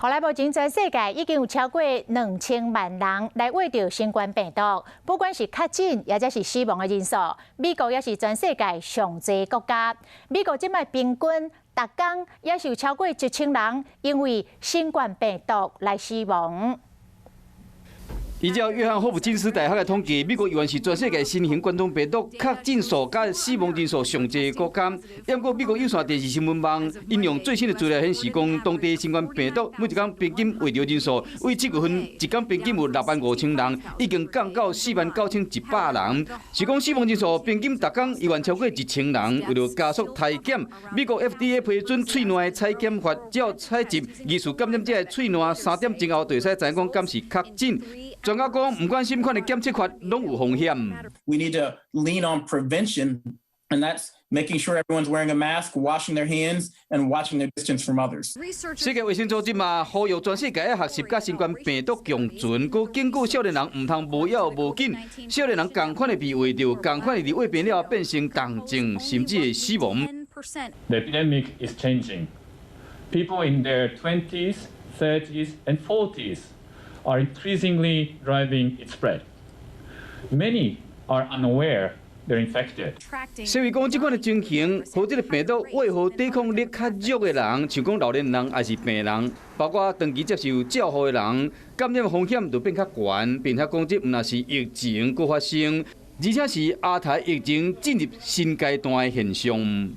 予來目前全世界已經有超過2000萬人來患著新冠病毒，不管是確診，抑者是死亡的人數，美國也是全世界上濟國家。美國這擺平均逐工也是有超過1000人因為新冠病毒來死亡。依照約翰霍普金斯大學的統計，美國猶原是全世界新型冠狀病毒確診數佮死亡人數上濟國家。毋過美國有線電視新聞網引用最新的資料顯示，講當地新冠病毒每一工平均患著人數，為7月份一工平均有6萬5千人，已經降到4萬9100人。是講死亡人數平均逐工猶原超過1000人。為著加速篩檢，美國 FDA 批准喙瀾採檢法，只要採集疑似感染者的喙瀾3點鐘後，就會使知影講敢是確診。專家講，毋管啥物款的檢測法，攏有風險。 We need to lean on prevention, and that's making sure everyone's wearing a mask, washing their hands, and watching their distance from others. 世界衛生組織嘛，呼籲全世界愛學習佮新冠病毒共存，閣警告少年人毋通無要無緊。少年人仝款會被患著，仝款會佇患病了後變成重症，甚至會死亡。 The epidemic is changing. People in their 20s, 30s, and 40s are increasingly driving its spread. Many are unaware they're infected. 世衛講，這款的情形，予這个病毒為何抵抗力較弱的人，像講老年人抑是病人，包括長期接受照護的人，感染風險就變較懸，並且講這毋但是疫情閣發生，而且是亞太疫情進入新階段的現象。